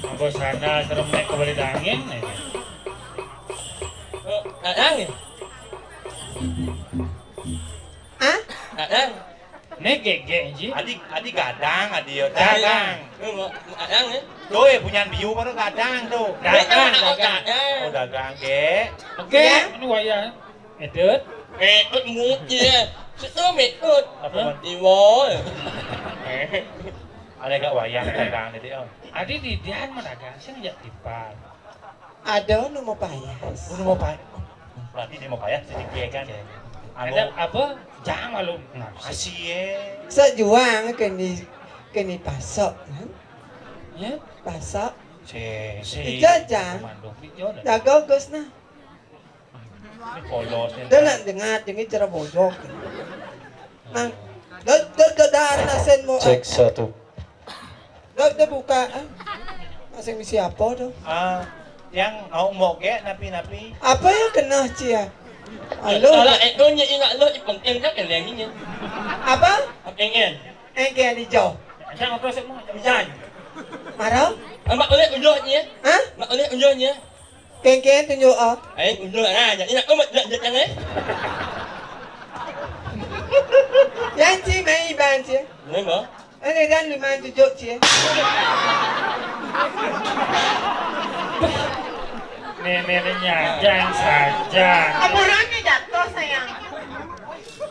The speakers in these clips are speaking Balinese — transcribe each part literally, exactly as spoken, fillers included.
Apa sana serem nek kembali dangin nih. Oh, Dadang ya? Hah? Dadang. Nek gege ji. Adi, adi gadang, adi yo dagang. Dadang ya? Tuh ya, punya biu baru gadang tuh. Dagang, dagang. Oh, dagang, ge. Oke, anu wayah. Metut. Metut mut ya. Situ metut. Apa, Mat? Iwo. Ada gak wayang dagang tadi, Om? Adi di dian mah dagang, sing jak tipan. Ada nu mau payas. Oh, nu mau payas. Berarti dia mau payas, jadi dia kan. Oke. Anu. Ada apa? Jangan lu. Nah, asie. Sejuang keni, keni pasok, kan? Ya? Pasok. Si, si. Dijajah. Komando. Dijajah. Jago, Gus, nah. Ini polos, ya. Dia nak dengar, jadi cara bojok. Nang, dot, dot, dot, dar, nasen mo. Cek satu. Dot, dot, buka, ah. Masih misi apa tu? Ah, yang mau moge napi-napi. Apa yang kena cia? Halo. Kalau itu nya ingat lo, penting kan yang ini. Apa? Pengen. Pengen hijau. Macam apa semua? Hujan. Marah? Amak boleh unjuk ni, ya? Hah? Mak boleh unjuk ni, ya? Kengkeng tunjuk, oh. Eh, unjuk lah. Jadi nak umat nak jekan, eh? Yang ci main iban ci. Memang. Ini kan lima tujuh ci. Nenek nyajang saja. Aburannya jatuh, sayang.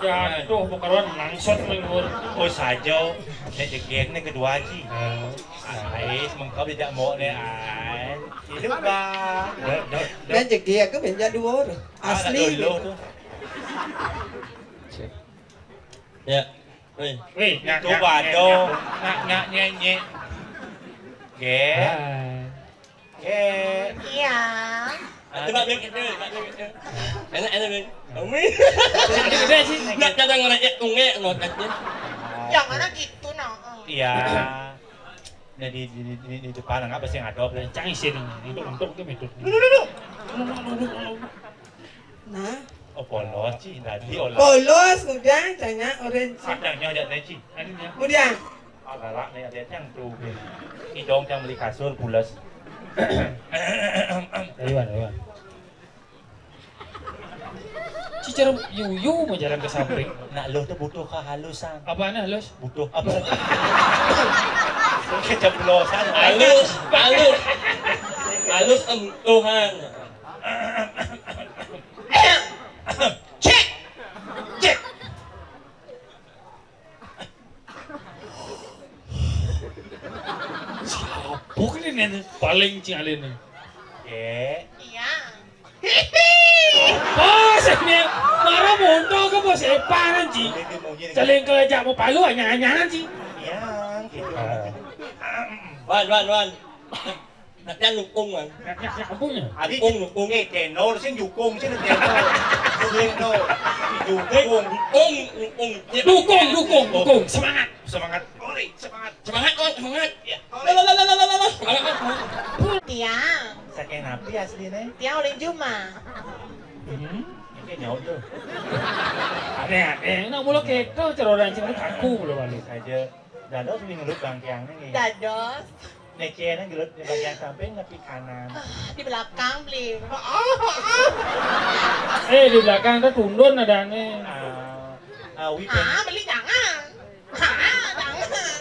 Jatuh, bukan langsung menggur. Oh, saja. Nek jegeng ni kedua, Ji. Ais, mengkau tidak mau ni, ai. Hidup, Bang. Dok, dok, dok. Dan jegeng aku menjadi dua orang. Ah, asli dulu tu. Ya. Weh. Weh, itu bado. Nak, nak, nyanyi. Ge. Hai. Ge. Iya. Coba, Bing, itu, Bing, itu. Enak, enak, Bing. Umi. Udah sih. Nak kata ngorek ya, tunge, ngotaknya. Yang mana gitu, nah. Iya. Nah, di, di, di, di depan, apa sih ngadop? Cang isin ini. Untuk, untuk, itu, itu. Dulu, dulu, dulu. Nah. Oh, polos, Ci. Tadi olah. Polos, kemudian tanya orange. Kadangnya ada, Ci. Kemudian. Agak nih, ada yang tuh. Idong yang beli kasur, pules. Ayo, ayo. Cicer yuyu mau jalan ke samping. Nak lo tuh butuh kehalusan. Apaan halus? Butuh apa? Keceplosan. Halus, halus. Halus em Tuhan. Cek. Cek. Siapa kali ini? Paling cialin nih. Cek. Iya. Oh, sini marah montok ke bos epanan, Ci. Saling kelejak mau palu, anyang-anyangan, Ci. Iya, gitu. Wan, wan, wan. Nanti nukung, wan. Nukung, nukung. Adi, nukung. Eh, tenor sih dukung sih, tenor. Tenor. Dukung. Dukung, dukung, dukung. Semangat. Semangat. Oi, semangat. Semangat, wan, semangat. Ya. Semangat, wan, semangat. Tiang. Saking napi asline? Tiang ulin jumah. Hmm. Ini nyaut tuh. Aneh-aneh. Nak mula keto ceroran sing aku mula balik. Aja. Dados minggu bangkiang nih. Dados. Nek cene gelut di bagian samping nepi kanan. Ah, di belakang, beli. Eh, di belakang tuh tundun adane. Ah, ah, wi. Ah, beli jangan. Ah, jangan.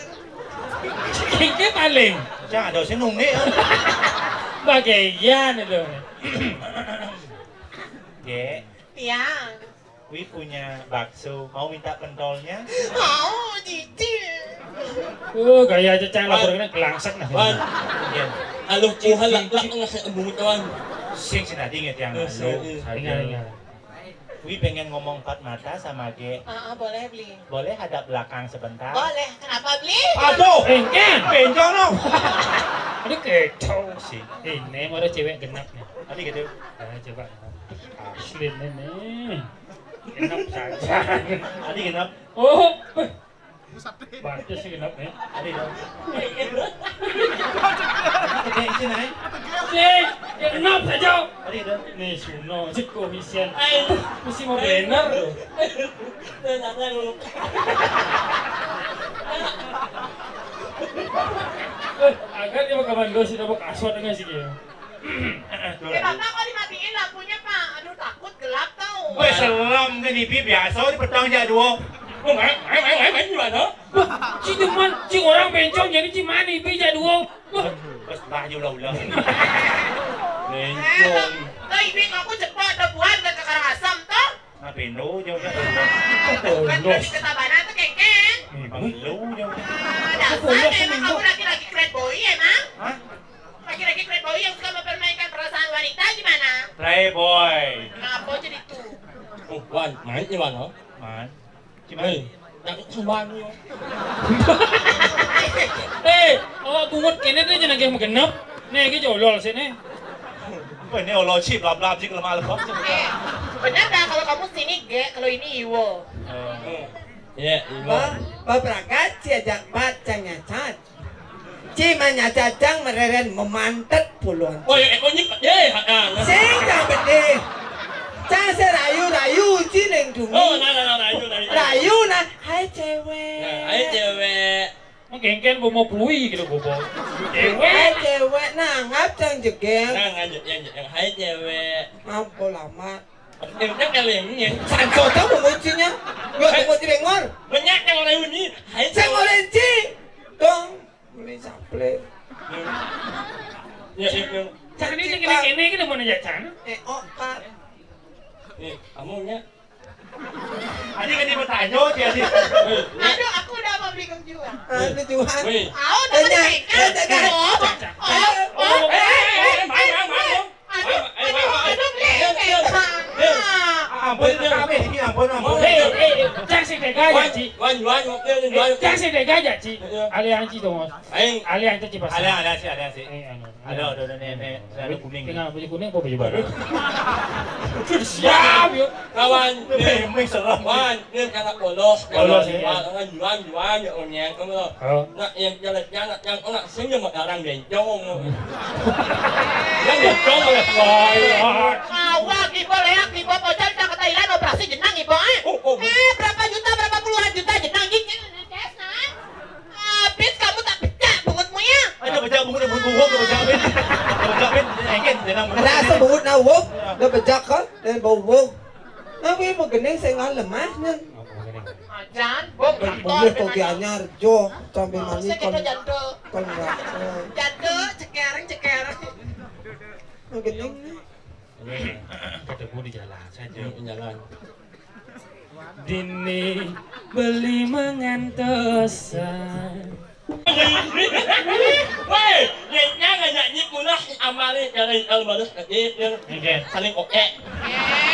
Iki paling. Jangan ada sing nunggu. Bagian itu. Ge. Tiang. Wi punya bakso, mau minta pentolnya? Mau, Cici. Oh, gaya aja cang lapor kena gelangsek nah. Wan. Iya. Aluh, Tuhan lah, lah, ngasih bungut, wan. Sing sinadi ngerti yang aluh. Ingat, ingat. Wi pengen ngomong empat mata sama Ge. Ah, ah, boleh, beli. Boleh hadap belakang sebentar? Boleh, kenapa, beli? Aduh, engken. Bencong dong. Aduh, kacau sih. Ini mau ada cewek genap nih. Tadi gitu. Nah, coba. Asli nih. Genap saja. Tadi genap. Oh, baca sih genap nih. Tadi dong. Tadi sih naik. Sih, genap saja. Tadi dong. Nih, Suno, si komisian. Mesti mau bener tuh. Bang, lu sudah buka aswad dengan sih dia. Eh, Bapak, kok dimatiin lampunya, Pak? Aduh, takut gelap tau. Weh, serem kan, Ibi? Biasa di petang aja dua. Oh, main, main, main, main, main, gimana? Wah, ci demen, ci orang bencong, jadi ci mani, Ibi, aja dua. Wah. Pas lah aja ulah-ulah. Eh, Bencong. Lo, lo, Ibi, aku cepat, udah buat ke Karangasem, toh? Ngapain lo, jauh dah. Ah, bukan dari Ketabanan tuh, Keken. Nih, Bang, lo, jauh. Ah, dasar emang kamu laki-laki keren boy, emang? Hah? Laki-laki playboy yang suka mempermainkan perasaan wanita gimana? Playboy. Ngapa jadi tuh? Oh, Wan, main gimana? Man. Gimana? Hei, yang cuman yo. Eh, awak bungut kene tuh jenenge magenep. Nih, iki jolol sini. Apa ini olol sih, blab-blab sih, lemah lembab sih. Eh, bener dah kalau kamu sini, Ge, kalau ini Iwo. Oh. Iya, Iwo. Ba, ba berangkat, si ajak bat, cang nyacat. Ci mah nyacacang mereren memantet puluhan. Oh, ya, eko nyip, ye, ha, ha, nah. Sing cang bedih. Cang serayu-rayu ci ning dungi. Oh, nah, nah, nah, rayu, rayu. Rayu nah, hai cewek. Nah, hai cewek. Mengkengken bomo plui gitu bobo. Cewek. Hai cewek, nah ngap cang jegeng. Nah, ngajak yang jegeng. Hai cewek. Ngap lama. Yang yang yang yang. Sanco cang menguncinya. Gua tunggu di bengor. Banyak yang orang ini. Hai cewek. Saya ngorenci. Dong. Mulai saple. Ya, ya, ya. Cak ini kene kene kene mau nanya cak. Eh, oh, Kak. Nih, kamu nya. Adi kan dia bertanya, dia, dia. Aduh, aku udah mau beli kejuan. Ah, kejuan. Wih. Au, udah tanya. Tanya. Oh, oh, oh, eh, eh, eh, eh, eh, eh. Aduh, aduh, aduh, ampun, ampun, ampun. Hei, hei, hei, cang sing tega aja, Ci. Wan, wan, wan, wan, wan. Cang sing tega aja, Ci. Iya. Alian Ci dong, Mas. Aing. Alian Ci pas. Alian, alian sih, alian sih. Eh, anu. Ada, ada, ada, nih, nih, ada kuning. Tinggal baju kuning apa baju baru? Siap, yuk. Kawan, nih. Nih, serem. Wan, nih, anak polos. Polos, iya. Wan, wan, wan, ya, onyek, kamu. Oh. Nak, yang jelek, yang, yang, oh, nak, sing, ya, mak, garang, bencong. Yang bencong, ya, wah. Awak, Ibo, leak, Ibo, bocor, kita ke Thailand, operasi jenang, Ibo, eh. Oh, oh. Eh, berapa juta, berapa puluhan juta jenang, Ci, Ci, Ci, Ci, nah. Habis kamu tak pecah bungut muya. Ada pecah bungut, bungut, bungut, pecah, Ben. Pecah, Ben. Engken, jenang bungut. Rasa bungut na wog, da pecah ka, dan bau wog. Nah, kuwi mau gening sing lemah, nyen. Ajan, bom. Boleh kok ki anyar, jo, sampai mani kon. Saya kata jando. Kon enggak. Jando, ceker, ceker. Mau gening. Ini ketemu di jalan saja. Di jalan. Dini beli mangantosan. Weh, nyetnya ngajak nyip munah amale jalan almarhum tadi, ya. Oke. Saling oke. Eh,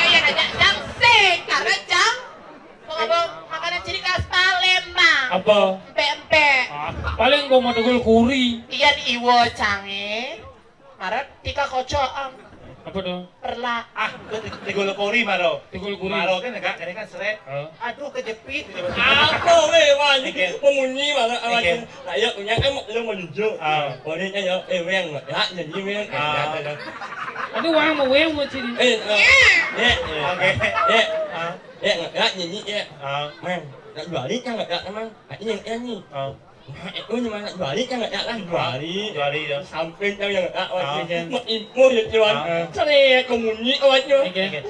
ya ngajak jam sing, karena jam pengabang makanan ciri khas Palembang. Apa? Empe-empe. Ah, paling gua mau tegul kuri. Iya di Iwo cange. Marep tika kocok, Ang. Apa tuh? Perla. Ah, itu tegul kori maro. Tegul kori. Maro kan enggak, ini kan seret. Oh. Aduh, kejepit gitu. Apa weh, wah, ini pemunyi mana awak. Oke. Nah, ya punya kan lu mau jujur. Ah. Kori kan ya, eh, weng, ya, nyanyi weng. Ah. Aduh, wang mau weng mau ciri. Eh, eh, ya, ya. Oke. Ya. Ah. Ya, ya, nyanyi ya. Ah. Mang, nak balik kan enggak, Mang? Ini yang nyanyi. Ah. Nah, itu nyaman nak juari kan enggak lah, juari. Juari, ya. Samping kan yang enggak, ah, waktu kan. Mau info ya, cuman. Ah. Sering kemunyi, awaknya. Oke.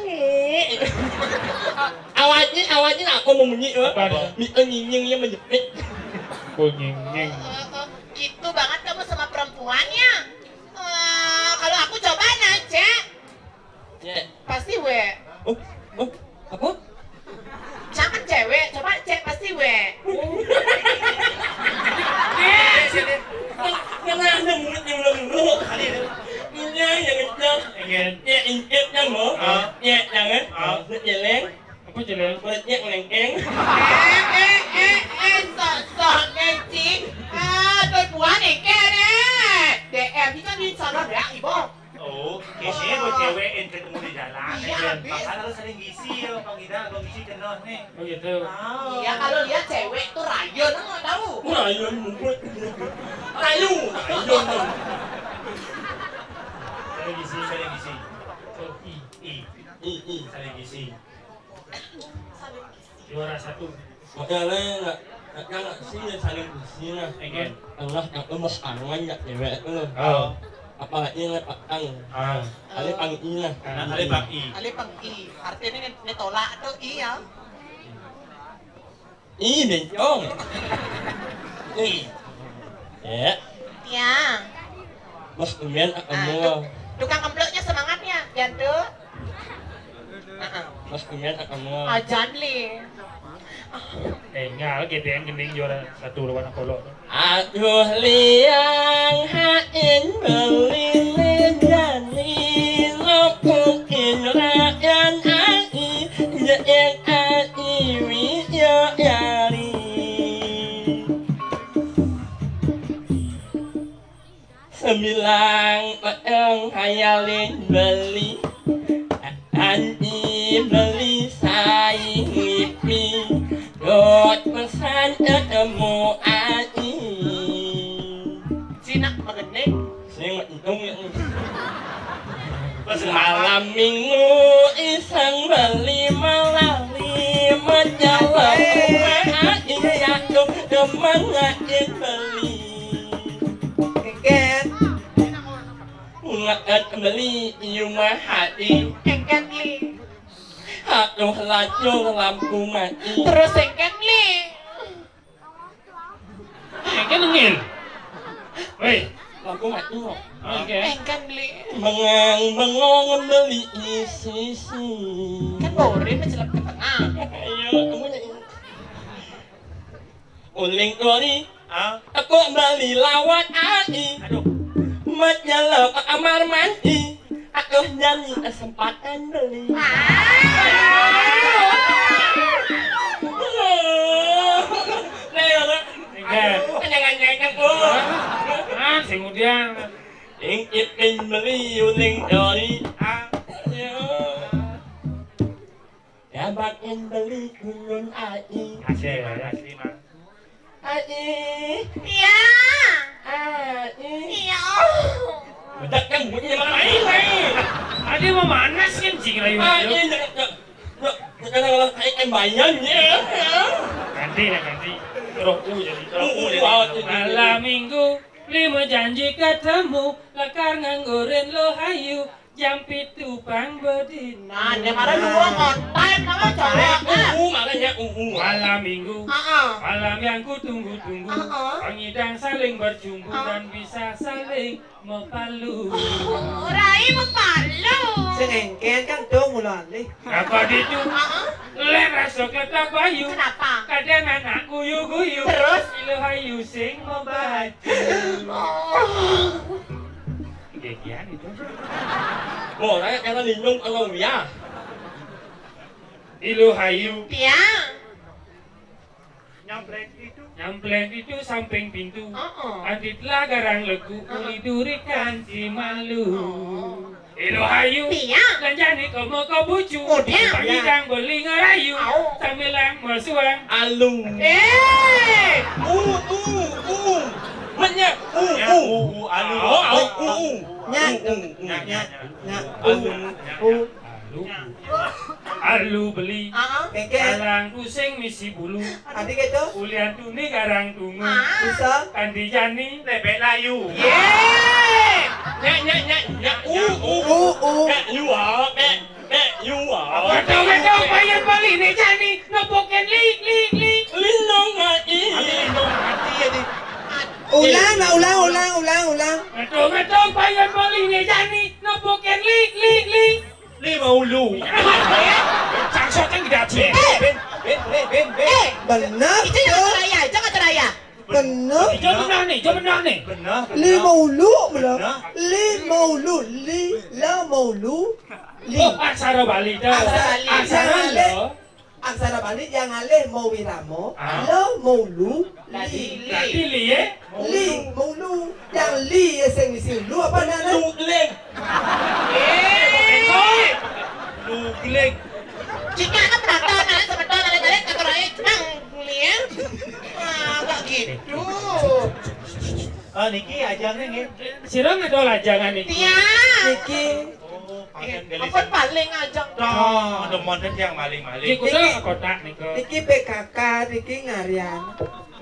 Awaknya, awaknya nak aku memunyi, ya. Apa dia? Mie nyinying yang menjepit. Oh, nyinying. Eh, eh, eh, gitu banget kamu sama perempuannya. Eh, kalau aku coba nah, Cek. Cek. Pasti we. Oh, oh, apa? Jangan cewek, coba cek pasti we. Kenapa ada mulut yang belum dulu? Ini yang kencang. Iya. Ya, incip kan, Bo? Ah. Ya, jangan. Ah. Mulut jeleng. Apa jeleng? Mulut jeleng. Eh, eh, eh, eh, sok-sok ngeci. Ah, tuh buah nih, kene. D M, bisa di sana ya, Ibu. Oh, kayaknya gue cewek yang ketemu di jalan. Iya, habis. Makanya lu sering ngisi ya, Bang Ida, kalau ngisi kena nih. Oh gitu. Iya, kalau lihat cewek tuh rayon, lu nggak tahu. Rayon mumput. Rayu, rayon tuh. Sering ngisi, sering ngisi. Oh, i, i, i, i. Sering ngisi. Juara satu. Makanya nggak Kadang sini saling di sini. Enggak. Tengah tak lemes tangan ya cewek itu. Oh. Apalagi ini petang. Ah. Ada pang I lah. Nah, ada pang I. Ada pang I. Artinya ini, ini tolak tuh I ya. I bencong. I. Ya. Ya. Mas Umian ketemu. Ah, tukang kemploknya semangatnya, jantung. Mas Umian ketemu. Ajan li. Eh, ngal gede yang gending juara satu lawan Apollo. Aduh liang hain beli lejani lopukin rakyat ai jeng ai wi yo yari. Sembilang peteng hayalin beli. Anji beli sai ngipi. Dot pesan ketemu Anji. Sinak mengenai. Sing untung ya. Malam minggu iseng beli melali menjalan. Iya tuh demen ngain beli. Keket. Ngakat beli ieu mah hati. Keket li. Aduh lacur lampu mati. Terus sengket li. Engke nengil. Weh, lampu mati kok. Engke. Engke beli. Bengang bengong beli isi-isi. Kan bore mencelep ke tengah. Ayo, kamu jadi. Uling kori. Ah. Aku beli lawat ai. Aduh. Mat nyelep kamar mandi. Aku nyanyi kesempatan beli. Ah. Nah, ya, Kak. Enggak. Aduh, jangan-jangan, Bu. Ah, sing udiang. Ing ipin beli uling dori. Ah. Ya. Dabakin beli kulun ai. Asli, Mang. Asli, Mang. Ai. Iya. Ai. Iya. Bedak kan bunyi makan ai, ai. Adi mau manas kan cing layu. Ai, jangan, jangan, jangan, jangan, ai, ai, bayarnya. Ganti ya, ganti. Rohku jadi. Rohku jadi. Malam minggu, lima janji ketemu, lekar nganggurin lo hayu, jam pitu pang bedina. Nah, dia marah lu on time nama cowok. Uu, marahnya uu. Malam minggu, heeh, malam yang ku tunggu-tunggu, heeh, pengidang saling bercumbu, heeh, Dan bisa saling mepalu. Oh, rai mepalu. Sing engken kan dong mulane. Apa ditu? Heeh. Lek rasa ketak bayu. Kenapa? Kadang anak guyu-guyu. Terus? Ilu hayu sing mebaju. Oh. Gegian itu. Oh, raya kena lindung kalau ya. Ilu hayu. Iya. Nyampleng itu. Nyampleng itu samping pintu. Heeh. Antitlah garang legu, heeh, Uli durikan si malu. Oh. Ilu hayu. Iya. Dan jani komo kobucu. Udah. Pangidang beli ngerayu. Au. Sambilang masuang. Alu. Eh. U, u, u. Menya. U, ya, u. U, u, alu. Oh, au, u, u. Nya, u, u, nya, nya, nya. U, u. Alu. Alu beli. Heeh. Keke. Alang kusing misi bulu. Adi gitu. Ulian tuni garang tungu. Ah. Bisa. Kandi jani. Lebek layu. Yeay. Nyak, nyak, nyak, nyak. U, u. U, u. Nyak, you are. Nyak, nyak, you are. Betul, betul. Payan beli ni jani. Nepukin li, li, li. Lindung mati. Lindung mati ya di. Ulang, nah, ulang, ulang, ulang, ulang. Betul, betul. Payan beli ni jani. Nepukin li, li, li. Lima ulu. Cangsot kan tidak sih. Eh. Ben, ben, ben, ben, ben. Eh. Benar. Itu yang teraya, jangan teraya. Benar. Jawab benar nih, jawab benar nih. Benar, benar. Lima ulu benar. Benar. Lima ulu, li, lima ulu, li. Oh, aksara Bali dah. Aksara Bali. Aksara Jangan lo. Aksara Bali yang alih mau wiramo, ah, lo mau lu, li. Tadi li, eh? Li, mau lu. Yang li, ya, sing isi lu apa nana? Lu gling. Eh. Lu gling. Jika ada penonton, ada sebentar, ada tarik, atau rakyat, cemang, li, ya? Ah, nggak gitu. Ah, niki ajang nih, nggih. Sira ngadol ajangan niki. Iya. Niki. Oh, pancen beli. Apa paling ajang? Dah, ada model yang maling-maling. Niki kudu kotak niku. Niki P K K, niki ngarian.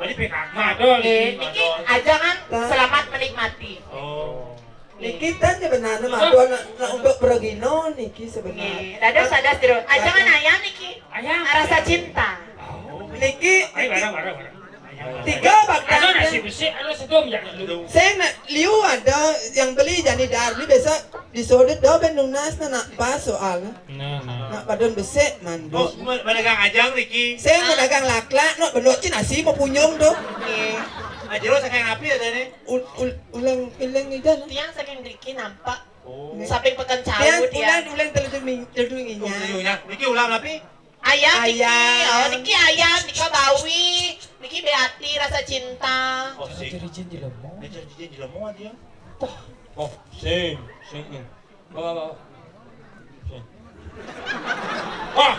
Jadi P K K. Madol. Nggih, niki aja kan selamat menikmati. Oh. Niki ten sebenarnya madol nak, nak untuk pragina niki sebenarnya. Nggih, dados sadas jero. Aja kan ayam niki. Ayam. Rasa cinta. Oh. Niki, ayo bareng, bareng, bareng. Tiga bakal. Ada nasi besi, ada sedom ya. Saya nak liu ada yang beli jani dar, beli besok di sodit dah ben nunas na nak pas soal. Nah, nah. Nak padon besek manduk. Oh, ma-, madagang ajang, Riki. Saya mau dagang laklak, nak belok cin asi mau punyung tu. Nggih. Ah, jero saking api ada nih. Ul-, ul-, ulang, ulang itu, nah. Tiang saking Riki nampak. Oh. Samping Pekan Cawu tiang. Ulang, ulang terlalu mi-, terlalu nginya. Oh, terlalu nginya. Riki ulang tapi? Ayam niki. Ayam. Oh, niki ayam, nika bawi. Niki Beati rasa cinta. Oh, sih. Ciri-ciri jelema. Ini ciri-ciri jelema dia. Oh, sing, sing. Bawa, bawa. Sing. Wah.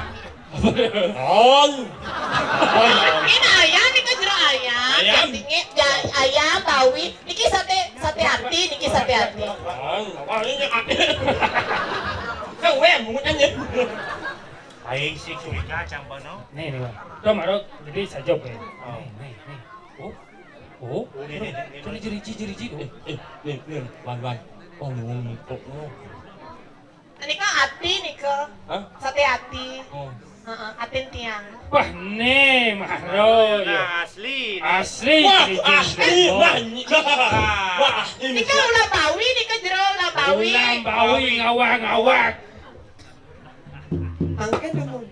An. Ini ayam, nika jero ayam. Ayam. Dingin, ja-, ayam, bawi. Niki sate, sate ati, niki sate ati. An. Apa ini? Kan gue yang mungut aja. Aing sih curiga cang bano. Nih, nih, Bang. Tuh, Maruk, jadi saja, Bang. Oh. Nih, nih, nih. Oh. Oh. Oh, nih, nih, nih, nih. Tuh, nih, jeriji, jeriji, tuh. Eh, eh, nih, nih, Wan, Wan. Oh, nih, Wan, kok, oh. Ini kan ati nih, ke. Hah? Sate ati. Oh. Heeh, atin tiang. Wah, nih, Mahro, ya. Nah, asli. Asli, wah, jeriji, asli, jeriji. Wah, wah, asli. Ini kan ulah bawi, nih kan jero ulah bawi. Ulah bawi, ngawak-ngawak. Angkat dulu.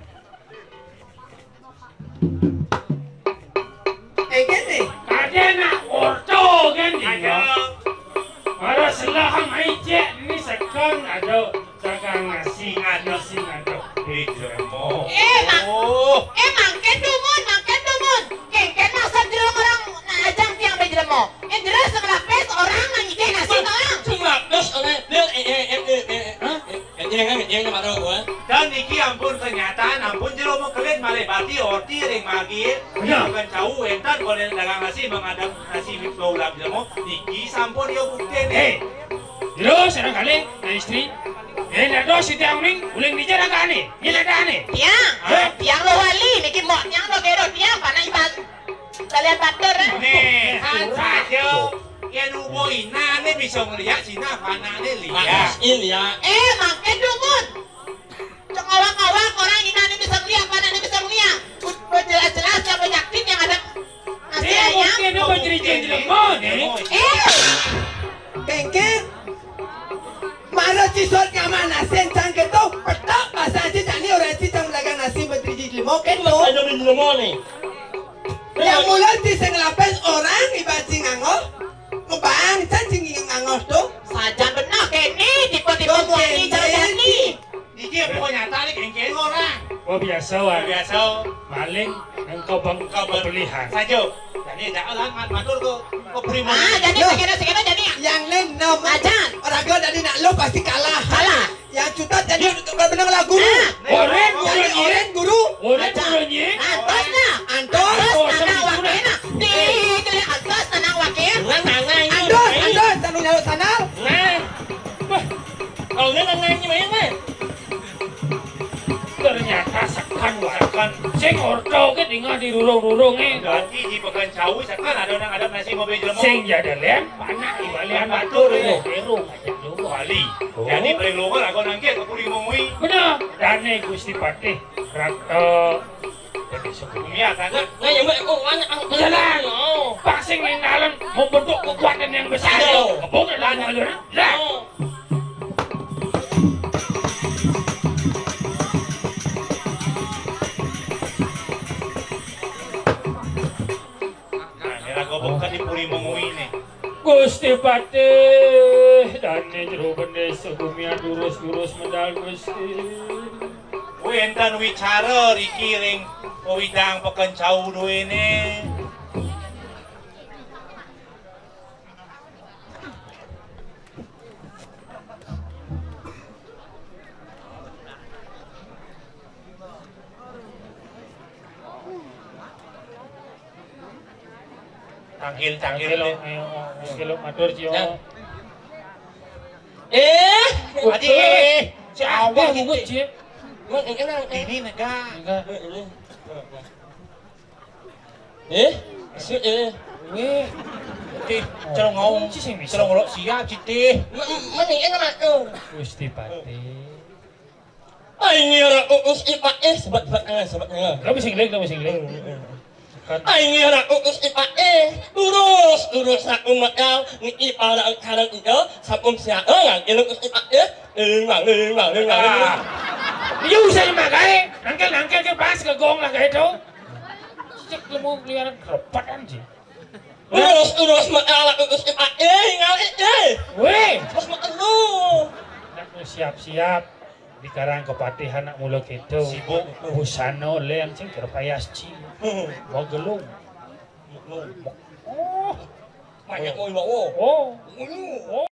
Engkén nih. Kadén nak orto kan dia. Ada. Para selahang aicek ni sekarang ada dagang nasi, ada sing ada. Eh, jeremo. Eh, mak. Oh. Eh, mangkén dumun, mangkén dumun. Kénkén maksud jeremo orang nak ajang tiang bé jeremo. Eh, jelas sekelah pes orang nang ijeh nasi orang. Cuma pes orang dia eh eh eh eh eh. Hah? Yang, yang, yang mana gua? Dan niki ampun kenyataan, ampun jero mekelin malih bati orti ring margi. Bener. Bukan cau entan konen dagang nasi mengadap nasi bau lab jemo. Niki sampun yo bukti nih. Eh, jero sareng kalih, nah istri. Eh, ndak dos siti angning, uling dija ragane. Nyelakane. Tiang, hah? Tiang lo wali, niki mok tiang lo gero tiang, panah iban. Kalian batur, eh? Nih, kan saja. Yén ubo inane bisa ngeliat, sina panane liat. Makasih, liat. Eh, mangkén dumun. Cek ngawak-ngawak orang inane bisa ngeliat, panane bisa ngeliat. Udah jelas-jelas yang yakin yang ada nasi ayam. Dia mungkin dia bercerita jelema, nih. Eh. Kénkén. Mara ci sot ngamak nasi cang keto, petak basa ci cang ni orang ci cang dagang nasi menteri ci limo keto. Ada di limo nih. Yang mula ci sing lapis orang ibarat ci nganggo, ngebang cang ci nganggo tu. Sajan benar kéné, tipe-tipe muani jani. Iki apa nyata nih kénkén orang. Oh, biasa, Wan. Biasa. Maling engkau bang kepelihan. Saja. Jadi jangan mat-, matur ke, ke prima. Ah, jadi segera-segera jadi. Yang lain nama. Ajan. Raga dari nak lo pasti kalah. Kalah. Yang cutat jadi benar lagu. Ah. Oren jadi guru. Oren guru. Oren guru ni. Antos nah. Antos. Antos tanah wakil nah. Di, di antos tanah wakil. Antos, antos, tanah nyaluk sana. Nah. Wah. Kalau dia tanah ini main, eh. Ternyata sekan wae. Sekan. Sing orto ke tinggal di rurung-rurung, eh. Berarti di Pekan Cawu sekan ada nang ada nasi mobil jelema. Sing jada lén, panak di balian batur, eh. Berung aja lu. Bali. Oh. Jadi beri luar aku nangkil ke puri mengui. Bener. Dane Gusti Patih, Ratu. Bumi atas. Nah, ya, Mbak, kok banyak angkut. Jalan. Oh. Pak sing ninggalin membentuk kekuatan yang besar. Ayo. Kebun dan jalan. Lah. Oh. Nah, ini lagu bukan di Puri Mengui nih. Gusti Patih, dane jero bendesa bumi durus-durus medal Gusti. Kuwi enten wicara riki ring wewidang Peken Cau duwene. Tangkil, tangkil. Tangkil, tangkil, matur, Cio. Ya. Eh, Adi, eh, si Abah bungut, Ci. Ini negak. Negak. Eh, ini. Eh? Sik, eh. Wéh. Tih, celong ngomong. Ci sing bisa. Celong ngolok siap, Ci, tih. Mending enak, Mak. Gusti Patih. Ai ngira uus ipa eh, sebat-sebat, eh, sebat, eh. Kamu sing lek, kamu sing lek. Hmm, hmm. Kan. Ai ngira uus ipa eh, urus, urus nak umat kau, ni ipa nak karang iya, sabum siap, eh, ngan ilung uus ipa eh, ling, mang, ling, mang, ling, mang, ling, mang. Ah. Iya usah dimakai, nangkel, nangkel ke pas ke gong lah kayak itu. Cek lemu keliaran kerepat anjing. Urus, urus, mak ala, urus, eh, eh, ngalih, eh. Wéh. Terus makan lu. Nak siap-siap. Dikarang kepatih anak mula kita. Sibuk. Busana lem sing kerpayas ci. Hmm. Mau gelung. Gelung. Oh. Banyak mau bawa. Oh. Gelung. Oh.